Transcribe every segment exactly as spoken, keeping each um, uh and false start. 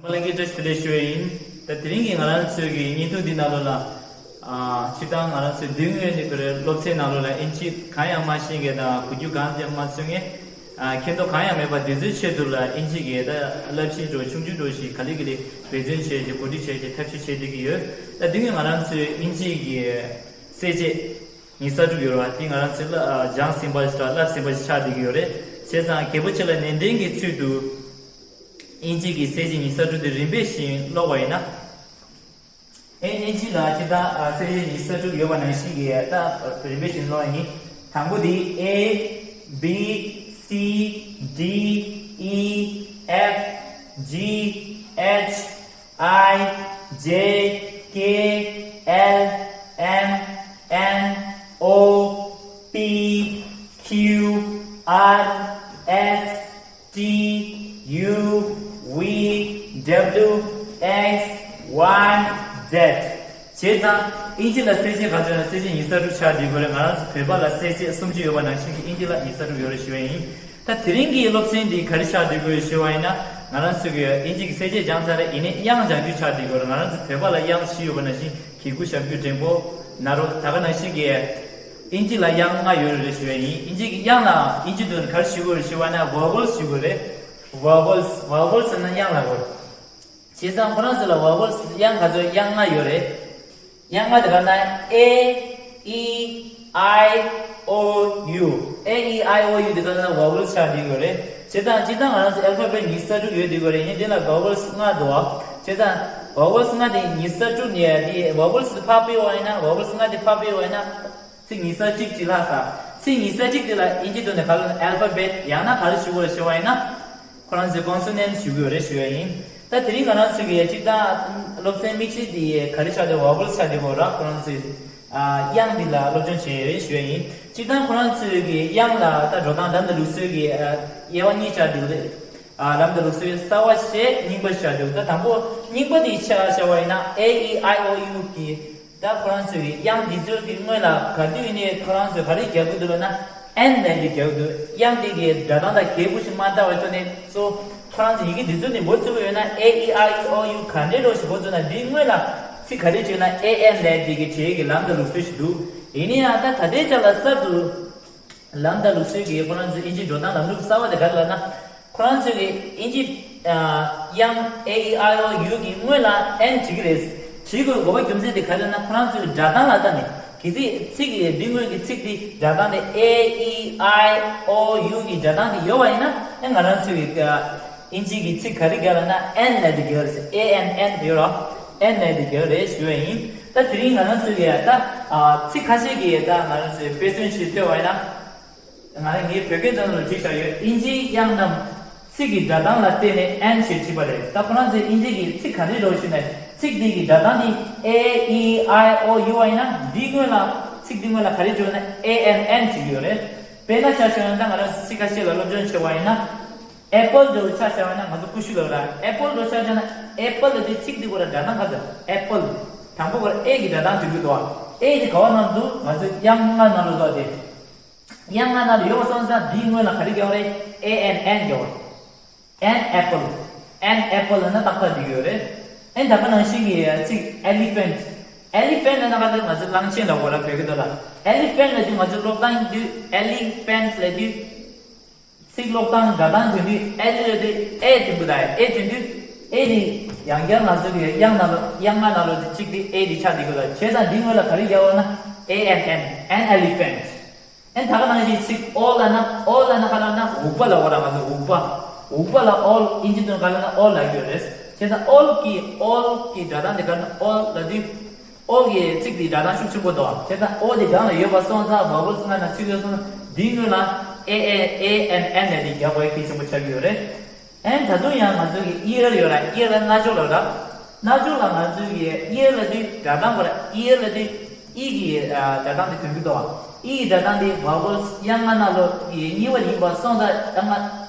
ལྷན་རྒྱས་བཀྲ་ཤིས་བདེ་ལེགས་ཞུ་ཡས་ཡིན། ད་དེ་རིང་གི་ང་རང་ཚོའི་གི་བརྙན་ཐུང་འདི་ནང་ལོགས་ལ། ཨ། སྤྱིར་བཏང་ང་རང་ཚོའི་མདུན་ངོས་ནས་ཁོ་རའི་སློབ་ཚན་ནང་ལོགས་ལ་ཨིན་ཇི་གང་ཡང་མ་ཤེས་མཁན་དང་གོ་རྒྱུ་གང་ཡང་མ་ཤེས་མཁན། ཨ། མཁྱེན་རྟོགས་གང་ཡང་མེད་པ་དེ་ཚོའི་ཆེད་དུ་ལ་ཨིན་ཇི་གི་ད་བསླབ་གཞི་འདྲ་ཆུང་ཆུང་འདྲ་ཞིག་ག་ལེ་ག་ལེ་འབད་བརྩོན་བྱས་ཏེ་གོ་སྒྲིག་བྱས་ཏེ་ཐབས་ཤེས་བྱས་བསྡད་ཀྱི་ཡོད། ད་དེ་ནས་ང་རང་ཚོའི་ཨིན་ཇི་གི་གསལ་བྱེད་ཉི་ཤུ་རྩ་དྲུག་ཡོད་རེད་བ། དེ་ང་རང་ཚོས་སྦྱངས་ཟིན་པ་ཞིག་དང་བསླབས་ཟིན་པ་ཞིག་ཆགས་བསྡད་ཀྱི་ཡོད་རེད། བྱས་ཙང་རྒད་པོ་ཆེ་ལ་ནན་ཏན་གྱི་ཚུལ་དུ་ཨིན་ཇི་གི་གསལ་བྱེད་ཉི་ཤུ་རྩ་དྲུག་དེ་རིམ་པས་བཞིན་ཀློག་པ་ཡིན་ན། ཨེ། ཨིན་ཇི་ལ་སྤྱིར་བཏང་། ཨ། གསལ་བྱེད་ཉི་ཤུ་རྩ་དྲུག་ཡོད་པ་ནང་བཞིན་གྱི་ད་རིམ་པས་བཞིན་ཀློག་ཡིན། དང་པོ་དེ་A B C D E F G H I J K L M N O P Q R S T U V W X Y Z། བྱས་ཙང་ཨིན་ཇི་ལ་གསལ་བྱེད་ག་ཚོད་ན་གསལ་བྱེད་ཉི་ཤུ་རྩ་དྲུག་ཆགས་བསྡད་ཀྱི་ཡོད་རེད། ང་རང་ཚོ་བོད་པ་ལ་གསལ་བྱེད་སུམ་ཅུ་ཡོད་པ་ནང་བཞིན་གྱི་ཨིན་ཇི་ལ་ཉི་ཤུ་རྩ་དྲུག་ཡོད་རེད་ཞུ་བ་ཡིན། ད་དེ་རིང་གི་སློབ་ཚན་འདི་ག་རེ་ཆགས་བསྡད་ཀྱི་ཡོད་ཞུ་བ་ཡིན་ན། ང་རང་ཚོ་གི་ཨིན་ཇི་གི་གསལ་བྱེད་སྦྱངས་ཚར་རེད། ཡིན་ནའི་དབྱངས་སྦྱང་རྒྱུ་ཆགས་བསྡད་ཀྱི་ཡོད་རེད། ང་རང་ཚོ་བོད་པ་ལ་དབྱངས་བཞི་ཡོད་པ་ནང་བཞིན་གི་གུ་ཞབས་ཀྱུ་འགྲེང་པོ་ན་རོ། ད་ག་ནང་བཞིན་གྱི་ཨིན་ཇི་ལ་དབྱངས་ལྔ་ཡོད་རེད་ཞུ་བ་ཡིན། ཨིན་ཇི་གི་དབྱངས་ལ་ཨིན་ཇི་དོན་ག་རེ་ཞུ་དགོས་རེད་ཞུ་བ་ན་vowels ཞུ་དགོས་རེད། vowels vowels ཟེར་ན་དབྱངས་ལ་གོ། བྱས་ཙང་ཁོ་རང་ཚོ་ལ་vowels དབྱངས་ག་ཚོད། དབྱངས་ལྔ་ཡོད་རེད། དབྱངས་ལྔ་དེ་ག་ན་A E I O U། A E I O U དེ་ག་ན་vowels ཆགས་བསྡད་ཡོད་རེད། བྱས་ཙང་སྤྱིར་བཏང་ང་རང་ཚོ་alphabet ཉི་ཤུ་རྩ་དྲུག་ཡོད་བསྡད་ཡོད་རེད། ཡིན་དེ་ལ་vowels ལྔ་འདུག་བ། བྱས་ཙང་vowels ལྔ་དེ་ཉི་ཤུ་རྩ་དྲུག་ནས་དེ་vowels དེ་ཕར་སྤེལ་བ་ཡིན་ན། vowels ལྔ་དེ་ཕར་སྤེལ་བ་ཡིན་ན། ཚིག་ཉི་ཤུ་རྩ་གཅིག་ཅིག་ལྷག་ས། ཚིག་ཉི་ཤུ་རྩ་གཅིག་དེ་ལ་ཨིན་ཇི་ཐོག་ནས་ག་ལ་alphabet ཡང་ན་ག་རེ་ཞུ་དགོས་རེད་ཞུ་བ་ཡིན་ན། ཁོ་རང་ཚོས་consonant ཞུ་གི་ཡོད་རེད་ཞུ་ཡ་ཡིན། ད་དེ་རིང་ང་རང་ཚོས་ཀྱི་སྤྱིར་བཏང་སློབ་ཚན་དམིགས་བསལ་དེ་ག་རེ་ཆགས་འདུག vowels ཆགས་འདུག་གོ་ར། ཁོ་རང་ཚོས་ཨ་དབྱངས་འདི་ལ་སློབ་སྦྱོང་བྱས་ཡོད་རེད་ཞུ་ཡ་ཡིན། སྤྱིར་བཏང་ཁོ་རང་ཚོས་ཀྱི་དབྱངས་ལ་ད་འགྲོ་སྟངས་ལམ་དང་ལུགས་སྲོལ་གྱི་ཨ་དབྱེ་བ་གཉིས་ཆགས་འདུག་རེད། ཨ་ལམ་དང་ལུགས་སྲོལ་གསར་བ་བྱས་རྙིང་པ་ཆགས་འདུག་ད་དང་པོ་རྙིང་པ་དེ་ཆ་བཞག་པ་ཡིན་ན་A E I O U གི། ད་ཁོ་རང་ཚོའི་དབྱངས་འདི་ཚོའི་གི་སྔོན་ལ་ག་དུས་ནས་ཁོ་རང་ཚོས་ག་རེ་རྒྱག་གི་འདུག་ལབ་ན། ཨེན་ལབ་ནས་རྒྱག་གི་འདུག་དབྱངས་འདི་གི་སྒྲ་གདངས་དང་གལ་པོ་ཞིག་མ་འདྲ་བའི་ཐོག་ནས་གཙོ་ཁོ་རང་ཚོས་ཡི་གེ་འདི་ཚོ་ནས་འགོ་བཙུགས་ཡོད་ན། A E I O U ག་འདྲའི་རོ་ཞིག་འགོ་བཙུགས་ན། འདིའི་སྔོན་ལ་ཚིག་ག་རེ་བྲིས་ན་ཨེ་ཨེན་ལབ་འདི་གི་བྲིས་ཀྱི་ལམ་དང་ལུགས་སྲོལ་ཞིག་འདུག་ཡིན་ན་ཡང་ད་ད་ལྟའི་ཆ་ལ་གསར་དུ་ལམ་དང་ལུགས་སྲོལ་གྱི་ཁོ་རང་ཚོའི་ཨིན་ཇིའི་འགྲོ་སྟངས་ལམ་ལུགས་གསར་བ་དེ་ག་རེ་ལབ་ན། ཁོ་རང་ཚོའི་གི་ཨིན་ཇི་ཨ་དབྱངས་A E I O U གི་སྔོན་ལ་ཨེན་བྲིས་ཀྱི་རེད། བྲིས་དགོས་དགོས་པ་རྒྱུ་མཚན་དེ་ག་རེ་ལབ་ན། ཁོ་རང་ཚོའི་གི་སྒྲ་གདངས་ལ་ལྟ་ནས། གལ་སྲིད་ཚིག་གི་འདི་སྔོན་གྱི་ཚིག་འདི་སྒྲ་གདངས་དེ་A E I O U གི་སྒྲ་གདངས་དེ་ཡོད་པ་ཡིན་ན། ཨེ་ང་རང་ཚོའི་གི་ཨིན་ཇི་གི་ཚིག་ག་རེ་རྒྱག་ལབ་ན་ཨེན་ལབ་དེ་རྒྱག་རེད། ཨེ་ཨེན་ཨེན་ཡོད་རོ། ཨེན་ལབ་དེ་རྒྱག་རེད་ཞུ་བ་ཡིན། ད་དེ་རིང་ང་རང་ཚོའི་གི་ད་ཨ་ཚིག་ཁ་ཤས་ཀྱི་ད་ང་རང་ཚོའི་དཔེ་མཚོན་ཞིག་ཐོས་པ་ཡིན་ན། ང་རང་ངའི་བོད་སྐད་དོན་ལ་བྲིས་བཞག་ཡོད། ཨིན་ཇིའི་དབྱངས་རྣམས་ཚིག་གི་སྒྲ་གདངས་ལ་བརྟེན་ནས་ཨེན་ཞེས་བྲིས་པ་རེད། ད་ཁོ་རང་ཚོས་ཨིན་ཇི་གི་ཚིག་ག་རེ་རོ་ཞུས་ནས་ཚིག་འདི་གི་སྒྲ་གདངས་འདི་A E I O U བ་ཡིན་ན། འདིའི་སྔོན་ལ་ཚིག་འདི་སྔོན་ལ་ག་རེ་བྲིས་ན་ཨེ་ཨེན་ཨེན་བྲིས་ཡོད་རེད། དཔེར་ན་ཆ་བཞག་ན་ད་ང་རང་ཚིག་ཁ་ཤས་ལ་སློབ་སྦྱོང་བྱས་པ་ཡིན་ན། ཨེ་པལ་འདྲ་བོ་ཆ་བཞག་ན་ང་ཚོ་ཀུ་ཤུ་ལབ་ར། ཨེ་པལ་འདྲ་བོ་ཆ་བཞག་ན་ཨེ་པལ་ལ་དེ་ཚིག་འདི་གོ་ར་སྒྲ་གདངས་ག་ཚོད། ཨེ་པལ། དང་པོ་གོ་ར་ཨེ་གི་སྒྲ་གདངས་དེ་འདུག་དོ། ཨེ་དེ་ག་བ་ནང་འདུག་ང་ཚོ་དབྱངས་ལྔ་ནང་ལ་འདུག་དེ། དབྱངས་ལྔ་ནང་ལ་ཡོད་པ་སོང་ཙང་འདིའི་སྔོན་ལ་ག་རེ་རྒྱག་པ་རེད། ཨེ་ཨེན་ཨེན་རྒྱག་པ། An apple། An apple ལབ་ན་ཏག་ཏག་འགྲིག་ཡོད་རེད། ཨེ་ད་ག་ནང་བཞིན་གྱི་ཚིག elephant། Elephant ལབ་ན་ག་ཚོད་ང་ཚོ་གླང་ཆེན་ལབ་དགོས་ར་བོད་སྐད་ཐོག་ལ། Elephant ལབ་དུས་ང་ཚོ་ཀློག་སྟངས་དུས་elephant ལབ་དུས། ཚིག་ཀློག་སྟངས་སྒྲ་གདངས་དོན་དུས་ཨེ་ལི་ལབ་དུས་ཨེ་དོན་གྱི་ད་ཨེ་དོན་དུས་ཨེ་དེ་ཡང་བསྐྱར་ང་ཚོ་གི་དབྱངས་ནང་ལ་དབྱངས་ལྔ་ནང་ལ་དེ་གཅིག་དེ་ཨེ་དེ་ཆགས་བསྡད་ཀྱི་ད། བྱས་ཙང་འདི་སྔོན་ལ་ག་རེ་རྒྱག་པ་ན་A N N། An elephant། ཨེ་ད་ག་ནང་བཞིན་ཚིག་ཨོ་ལབ་ན་ཨོ་ལབ་ན་ག་ལབ་ན་འུག་པ་ལབ་དགོས་ར། ང་ཚོ་འུག་པ། འུག་པ་ལ་ཨོལ་ཨིན་ཇི་དོན་ག་ལབ་ན་ཨོལ་ལབ་ཀྱི་ཡོད་རེད། བྱས་ཙང་ཨོལ་གྱི་ཨོལ་གྱི་སྒྲ་གདངས་དེ་ག་ལབ་ན་ཨོལ་ལབ་དུས། ཨོ་གི་ཚིག་དེའི་སྒྲ་གདངས་ཤུགས་ཆེན་པོ་འདུག་བྱས་ཙང་ཨོ་དེ་སྒང་ལ་ཡོད་པ་སོང་ཙང་vowels ལྔ་ནང་ཚུད་ཡོད་སོང་ཙང་འདིའི་སྔོན་ལ་ཨེ་ཨེ་ཨེ་ཨེན་ཨེན་ལབ་དེ་རྒྱག་དགོས་གལ་ཆེན་པོ་ཆགས་ཀྱི་ཡོད་རེད། ཨེན་ད་དུང་ཡང་ང་ཚོ་གི་ear ཡོད་ར། ear ལ་རྣ་ཅོག་ལབ་ར། རྣ་ཅོག་ལ་ང་ཚོ་གི་ear ལབ་དུས་སྒྲ་གདངས་གོ་ར། ear ལབ་དུས་ཨི་གི་ཨ་སྒྲ་གདངས་དེ་དོན་གྱི་འདུག་ཨི་གི་སྒྲ་གདངས་དེ་vowels དབྱངས་ལྔ་ནང་ལོགས་ཀྱི་གཉིས་པ་ཡིན་པ་སོང་ཙང་དབྱངས་ལྔ་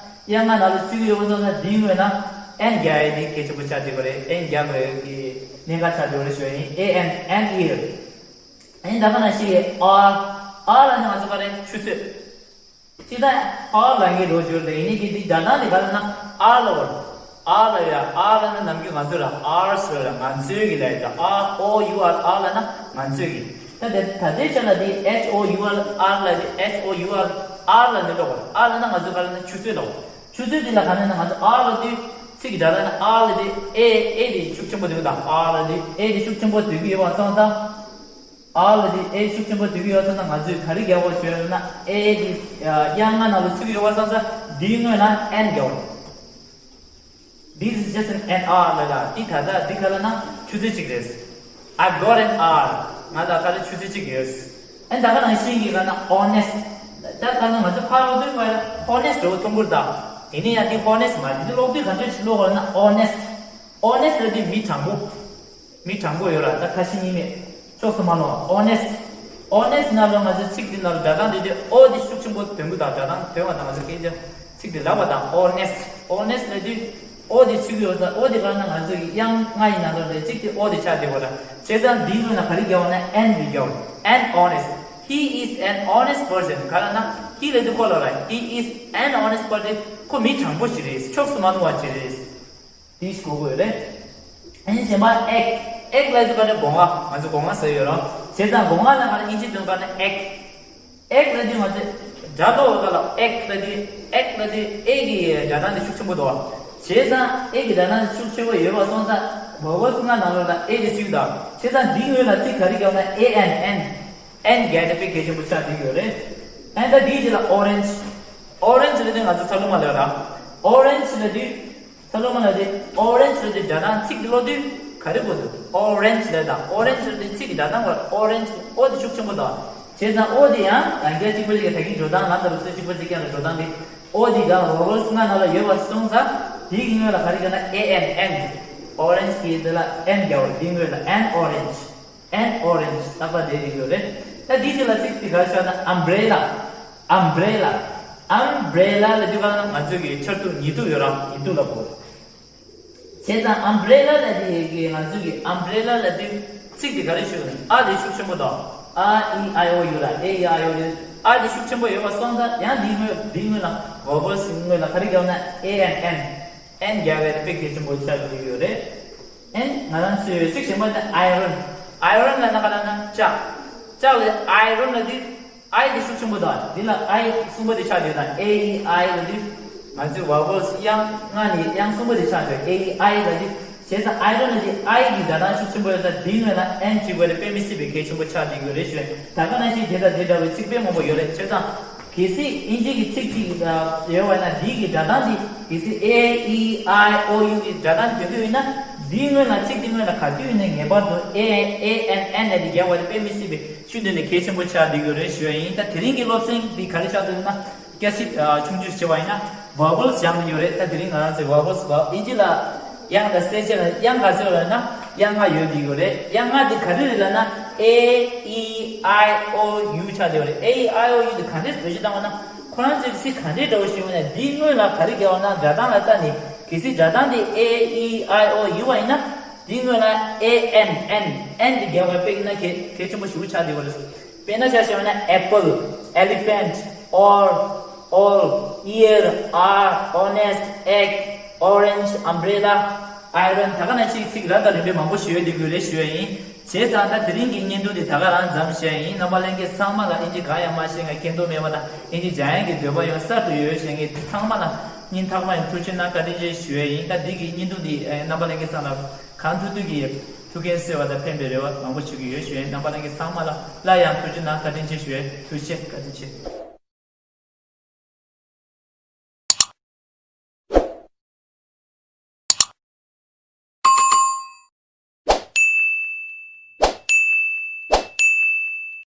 དབྱངས་ལྔ་ནང་ལོགས་ཚུད་ཀྱི་ཡོད་པ་སོང་ཙང་འདིའི་སྔོན་ལ་ཨེན་རྒྱག་ཡས་དེ་གལ་ཆེན་པོ་ཆགས་བསྡད་པ་རེད། ཨེན་རྒྱག་དགོས་ཡས་ཀྱི་གནད་འགག་ཆགས་བསྡད་པ་རེད་ཞུ་ཡ་ཡིན། A N N ear། ཨེན་ད་ག་ནང་བཞིན་གྱི་ཨར། ཨར་ལབ་ན་ང་ཚོ་ག་རེ་ཆུ་ཚོད། སྤྱིར་བཏང་ཨར་ལབ་མཁན་རོ་སྦྱོར་དེ་ཡིན་ནི་གི་འདི་སྒྲ་གདངས་དེ་ག་རེ་ན་ཨར་ལབ་པ་རེད། R ལབ་ཡ། R ལབ་ན་ནམ་རྒྱུན་ང་ཚོས་ལ་R ཟེར་ལ་ང་ཚོའི་གི་ལབ་ཡ། R O U R R ལབ་ན་ང་ཚོའི་གི། ད་དེ་ད་ལྟའི་ཆ་ལ་དེ་H O U R R ལབ་དེ་H O U R R ལབ་ནི་ལོག་པ། R ལབ་ན་ང་ཚོ་ག་ལབ་ན་ཆུ་ཚོད་ལོག་ཆུ་ཚོད་དེ་ལ་ག་ནས་ན་ང་ཚོ་R ལབ་དུས་ཚིག་གི་སྒྲ་ལ་ན་R ལབ་དུས་A A དེ་ཤུགས་ཆེན་པོ་དེ་གི་དང་། R ལབ་དུས་A དེ་ཤུགས་ཆེན་པོ་དེ་གི་ཡོད་པ་སོང་ཙང་། R ལབ་དུས་A ཤུགས་ཆེན་པོ་དེ་གི་ཡོད་ཙང་ན་ང་ཚོས་ག་རེ་རྒྱག་པ་བྱོས་ན། A དེ་དབྱངས་ལྔ་ནང་ལ་ཚིག་ཡོད་པ་སོང་ཙང་དེའི་སྔོན་ལ་N རྒྱག་པ། This is just an hour ལ་ལ། འདི་ད་ལྟ་འདི་ག་ལ་ན་ཆུ་ཚོད་གཅིག་རེད། I've got an hour. ང་ལ་ག་ལ་ཆུ་ཚོད་གཅིག་ཡོད། ཨན་ད་ག་ནང་བཞིན་གྱི་ག་ན་honest. ད་ག་ན་ང་ཚོ་ཕར་ལོག་དུས་ཕར་honest འགྲོ་ཐོང་གུར་དང་། དེ་ནས་ཡང་འདི་honest མ་འདི་ལོག་དུས་ག་འདྲ་ཞིག་ལོག་ག་ན་honest. Honest ལ་འདི་མི་དྲང་པོ། མི་དྲང་པོ་ཡོད་ར། ད་ཁ་ཤི་ཉིན་མེད། ཕྱོགས་སུ་མ་ལོག honest. Honest ནང་ལ་ང་ཚོ་ཚིག་འདི་ནང་ལ་སྒྲ་གདངས་འདི་དུས་ཨོ་འདི་ཤུགས་ཆེན་པོ་འདོན་དགོས་དང་། སྒྲ་གདངས་འདོན་པ་དང་ང་ཚོ་སྐད་ཆ་ཚིག་འདི་ལབ་པ་དང་honest. Honest ལབ་དུས་ཨོ་འདི་ཚིག་ཡོད་ཙང་ཨོ་འདི་ག་ན་ང་ཚོ་ཡི་དབྱངས་ལྔ་ཡི་ནང་ལ་རེ་གཅིག་དེ་ཨོ་འདི་ཆགས་བསྡད་པ་ར། བྱས་ཙང་འདིའི་སྔོན་ལ་ག་རེ་རྒྱག་པ་ན་N འདི་རྒྱག་པ། An honest. He is an honest person. ག་ལ་ན་he ལབ་དུས་ཁོ་ལ་ར། He is an honest person. ཁོ་མི་དྲང་པོ་ཞིག་རེད། ཕྱོགས་སུ་མ་ལོག་པ་ཞིག་རེད། དེ་ཞིག་གོ་དགོས་རེད། ཨ་ནི་གཞན་པ་egg. Egg ལབ་དུས་ག་ནས་སྒོ་ང་། ང་ཚོ་སྒོ་ང་ཟེར་ཡོད་རོ། བྱས་ཙང་སྒོ་ང་ལ་ང་ལ་དབྱིན་ཇི་དོན་ག་ནས་egg. Egg ལབ་དུས་ང་ཚོ་སྒྲ་ལོག་ག་ལ་egg ལབ་དུས་egg ལབ་དུས་A གི་སྒྲ་གདངས་དེ་ཤུགས་ཆེན་པོ་འདུག་བ། བྱས་ཙང་A གི་སྒྲ་གདངས་དེ་ཤུགས་ཆེན་པོ་ཡོད་པ་སོང་ཙང་vowels ལྔ་ནང་ལོགས་ལ་A དེ་ཚུད་དང་། བྱས་ཙང་འདིའི་སྔོན་ལ་ཚིག་ག་རེ་བརྒྱབ་ན་A N N. N རྒྱག་དེ་དཔེ་གལ་ཆེན་པོ་ཆགས་བསྡད་ཡོད་རེད། ཨན་ད་འདིའི་རྗེས་ལ་orange. Orange ལབ་དུས་ང་ཚོ་ཚ་ལུ་མ་ལབ་ར། Orange ལབ་དུས། ཚ་ལུ་མ་ལབ་དུས་orange ལབ་དུས་སྒྲ་གདངས་ཚིག་འདི་ཀློག་དུས་ག་རེ་གོ་འདུག orange ལབ་དང་། orange ལབ་དུས་ཚིག་གི་སྒྲ་གདངས་ཀ orange ཨོ་དེ་ཤུགས་ཆེན་པོ་དང་། བྱས་ཙང་ཨོ་དེ་ཡང་རང་རྐྱ་གཅིག་པ་ཅིག་གི་ད་གིན་འགྲོ་སྟངས་ལ་ད་རུ་སུ་གཅིག་པ་ཅིག་ཀྱང་ལ་འགྲོ་སྟངས་དེ་ཨོ་དེ་ག་vowels ལྔ་ནང་ལ་ཡོད་པ་སོང་ཙང་དེ་གི་སྔོན་ལ་ག་རེ་བརྒྱབ་ན་A N N. Orange གི་དེ་ལ་N རྒྱག་པ། དེ་སྔོན་ལ་an orange. An orange རྟག་པར་བསྡད་ཡོད་རེད། ད་འདི་ཚོ་ལ་ཚིག་དེ་ག་རེ་ཆགས་ན་umbrella. Umbrella. Umbrella ལབ་དུས་ག་ང་ཚོའི་གི་ཆར་གདུགས་ཉི་གདུགས་ཡོད་ར། ཉི་གདུགས་ལ་གོ། བྱས་ཙང་umbrella ལབ་དུས་གི་ང་ཚོའི་གི་umbrella ལབ་དུས་ཚིག་དེ་ག་རེ་ཤུགས་ཨ་དེ་ཤུགས་ཆེན་པོ་དང་། A E I O U ར། A E I O U ཨ་དེ་ཤུགས་ཆེན་པོ་ཡོད་པ་སོང་ཙང་ཡང་འདི་སྔོན་འདི་སྔོན་ལ་vowels སྔོན་ལ་ག་རེ་བརྒྱབ་ན་A N N. N རྒྱག་པའི་དཔེ་གལ་ཆེན་པོ་ཆགས་ཀྱི་ཡོད་རེད། ཨན་ང་རང་ཚོའི་ཚིག་གཞན་པ་ནི་iron. Iron ལ་ན་ག་ལ་ན་ལྕགས། ལྕགས་ལ་iron ལ་དུས་I དེ་ཤུགས་ཆེན་པོ་དང་། འདི་ལ་I གསུམ་པ་དེ་ཆགས་ཡོད་དང་། A E I ལ་དུས་ང་ཚོའི་vowels དབྱངས་ལྔ་ནས་དབྱངས་གསུམ་པ་དེ་ཆགས་ཡོད། A E I ལ་དུས་བྱས་ཙང་iron ལ་དུས་I གི་སྒྲ་གདངས་ཤུགས་ཆེན་པོ་ཡོད་ཙང་འདིའི་སྔོན་ལ་N བྲིས་དགོས་རེད། དཔེ་མི་སྲིད་པའི་གལ་ཆེན་པོ་ཆགས་བསྡད་ཡོད་རེད་ཞུ། ད་ག་ནང་བཞིན་དེ་དང་དེ་འདྲ་བའི་ཚིག་དཔེ་མང་པོ་ཡོད་རེད། བྱས་ཙང་གལ་སྲིད་དབྱིན་ཇི་གི་ཚིག་ཅིག་ཡོད་པ་ན་འདི་གི་སྒྲ་གདངས་འདི་གལ་སྲིད A E I O U གི་སྒྲ་གདངས་འདོན་གྱི་ཡོད་ན་འདིའི་སྔོན་ལ་ཚིག་འདི་སྔོན་ལ་ག་དུས་ཡིན་ན་ངེས་པར་དུ་A A N N ལ་འདི་རྒྱག་པ་དེ་དཔེ་མི་སྲིད་པའི་ཤུགས་འདོན་ནས་གལ་ཆེན་པོ་ཆགས་བསྡད་ཡོད་རེད་ཞུ་ཡ་ཡིན། ད་དེ་རིང་གི་སློབ་ཚན་འདི་ག་རེ་ཆགས་འདུག་ན། སྐད་ཆ་ཆུང་ཆུང་བྱས་པ་ཡིན་ན་vowels སྦྱངས་ནས་ཡོད་རེད། ད་དེ་རིང་ང་རང་ཚོའི་vowels བ་དབྱིན་ཇི་ལ་དབྱངས་དང་གསལ་བྱེད་ལ་དབྱངས་ག་ཚོད་ཡོད་ལབ་ན་དབྱངས་ལྔ་ཡོད་བསྡད་ཡོད་རེད། དབྱངས་ལྔ་དེ་ག་རེ་རེད་ལབ་ན་A E I O U ཆགས་བསྡད་ཡོད་རེད། A E I O U དེ་ག་འདྲས་བེད་སྤྱོད་བཏང་བ་ན་ཁོ་རང་ཚོའི་ཚིག་ག་འདྲས་འདྲ་བོ་ཞིག་ཡོད་ན་འདིའི་སྔོན་ལ་ག་རེ་རྒྱག་པ་ན་སྒྲ་གདངས་ལ་ལྟ་ནས་གལ་སྲིད་སྒྲ་གདངས་དེ A E I O U བ་ཡིན་ན་འདིའི་སྔོན་ལ A N N N དེ་རྒྱག་པ་དཔེ་ཡིན་ན་གལ་གལ་ཆེན་པོ་ཞིག་ཆགས་བསྡད་ཡོད་རེད། དཔེར་ན་ཆ་བཞག་ན་apple, elephant, or, all, ear, are, honest, egg, orange, umbrella, iron ད་ག་ནང་བཞིན་ཚིག་རབ་དང་རིམ་པས་མང་པོ་ཞིག་ཡོད་བསྡད་ཡོད་རེད་ཞུ་ཡ་ཡིན། བྱས་ཙང་ད་དེ་རིང་གི་བརྙན་ཐུང་འདི་ད་ག་རང་མཚམས་བཞག་ཡིན། རྣམ་པ་ལྷན་རྒྱས་ཚང་མ་ལ་དབྱིན་ཇི་གང་ཡང་མ་ཤེས་མཁན་མཁྱེན་རྟོགས་མེད་པ་དང་དབྱིན་ཇི་སྦྱང་ཡག་གི་འདོད་པ་ཡོད་གསར་དུ་ཡོད་བྱེད་མཁན་ཚང་མ་ལ་སྙིང་ཐག་པ་ནས་ཐུགས་རྗེ་གནང་བཀའ་དྲིན་ཆེ་ཞུ་ཡ་ཡིན། ད་འདི་གི་བརྙན་ཐུང་འདི་རྣམ་པ་ལྷན་རྒྱས་ཚང་ལ་གང་ཐུབ་ཐུབ་ཀྱིས་ཐུགས་ཕན་གསོས་པ་དང་ཕན་པའི་རེ་བ་མང་པོ་ཞུ་གི་ཡོད་ཞུ་ཡ་ཡིན། རྣམ་པ་ལྷན་རྒྱས་ཚང་མ་ལ་སླར་ཡང་ཐུགས་རྗེ་གནང་བཀའ་དྲིན་ཆེ་ཞུ་ཡ་ཡིན། ཐུགས་རྗེ་ཆེ། བཀའ་དྲིན་ཆེ།